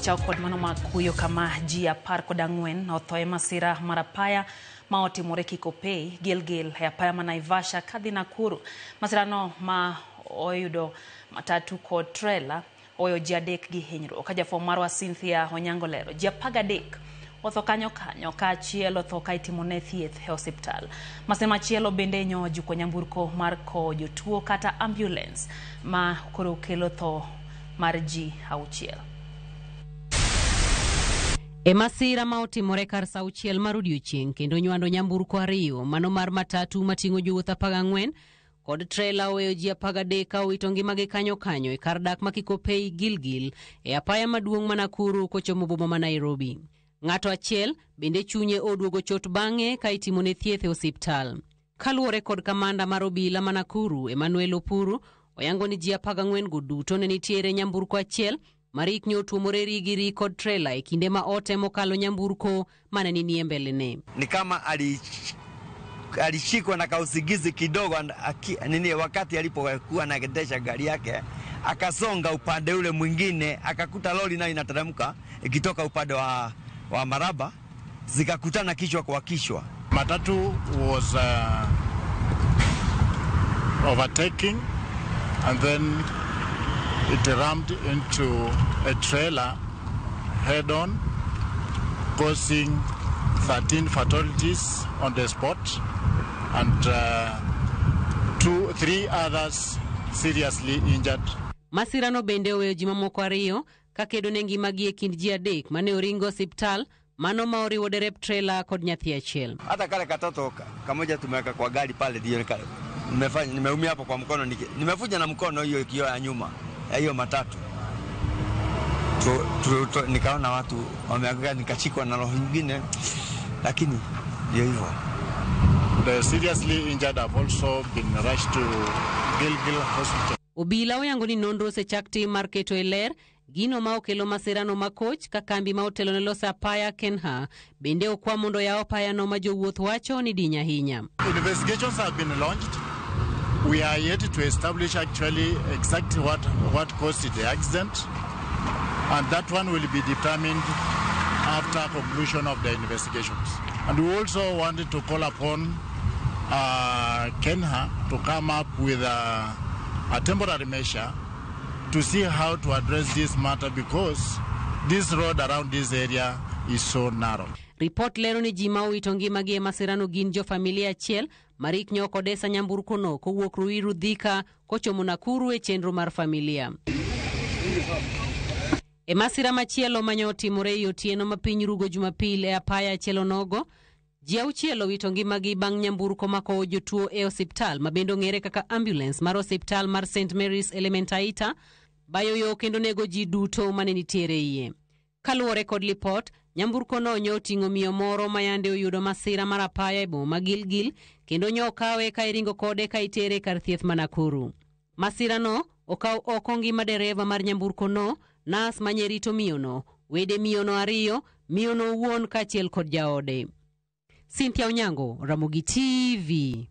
Chao kod mano mag kuyo kama ji 14 otho e masira mar apaya ma otimore Kikopey, Gilgil e apaya ma Naivasha kadhi Nakuru. Masirano ma oyudo matatu kod trela oweyo ji 3 gi hinyruok. Ka jafwambo marwa Cynthia Onyango lero, ji 13 otho kanyo kanyo ka achiel otho ka itimone thieth e osiptal. Masira machielo bende nyo ojuko nyamburko mar kowo jotuo kata ambulance ma koro kelo tho mar ji 6. E masira ma otimore kar saa 6 mar odiochieng' kendo nywando nyamburko 2 mano mar matatu mating'o jowuoth 14 kod trela oweyo ji 13 ka owito ngimagi kanyo kanyo e kar dak ma Kikopey Gilgil e apaya maduong' ma Nakuru kochomo boma ma Nairobi. Ng'ato achiel bende chunye oduogo chot bang'e ka itimone thieth e osiptal. Kaluwore kod kamanda mar obila ma Nakuru Emmanuel Opuru, oyango ni ji 14 go duto ne nitiere nyamburko achiel Marik nyo otuomore ri gi ri kod trela e kinde ma otemo kalo nyamburko mane ni mbelene. Ni kama alishikwa na kausingizi kidogo nini, wakati alipokuwa anaendesha gari yake akasonga upande ule mwingine akakuta lori nayo inateremka ikitoka upande wa Maraba, zikakutana kichwa kwa kichwa. Matatu was overtaking and then it rammed into a trailer head on, causing 13 fatalities on the spot and 3 others seriously injured. Masirano bende oweyo ji mamoko 2 kakedo ne ngimagi e kind ji 3 mane oringo osiptal, mano ma oriwo derep trailer kod nyathi achiel. Hata kale katoto kamoja tumeweka kwa gari pale, ndio kale nimefanya, nimeumia hapo kwa mkono, nimevuja na mkono hiyo kioo ya nyuma ya hiyo matatu. Nikaona watu wameanguka, nikashikwa na roho nyingine, lakini ndio hivyo. The seriously injured have also been rushed to Gilgil Hospital. Obila oyango ni nonro osechak tim mar keto e ler gino ma okelo masirano makoch ka kambi ma otelo ne loso apaya Kenha bende okwa mondo yaw apayano ma jowuoth wacho ni diny ahinya. Investigations have been launched. We are yet to establish actually exactly what caused the accident, and that one will be determined after conclusion of the investigations. And we also wanted to call upon Kenha to come up with a temporary measure to see how to address this matter, because this road around this area is so narrow. Report lero ni ji ma owito ngimagi e masirano gin jo familia achiel Marik nyoko odesa nyamburko no kowuok Ruiru Thika kochomo Nakuru e chenro mar familia. E masira machielo mane otimore e otieno ma piny rugo Jumapil e apaya achiel onogo, ji 6 owito ngimagi bang' nyamburko makowo jotuo e osiptal ma bende ong'ere kaka ambulance mar osiptal mar St Mary's Elementaita bayo yo kendo nego ji duto mane nitiere iye. Kaluwore kod lipot, nyamburko no nyo oting'o miyo moro ma yande oyudo masira mar apaya e boma ma Gilgil kendo nyo okawe ka iringo kode ka itere kar thieth ma Nakuru. Masirano okaw oko ngima dereva mar nyamburko no, nas manye rito miyono, wede miyono 2, miyono owuon kaachiel kod jaode. Cynthia Onyango, Ramogi TV.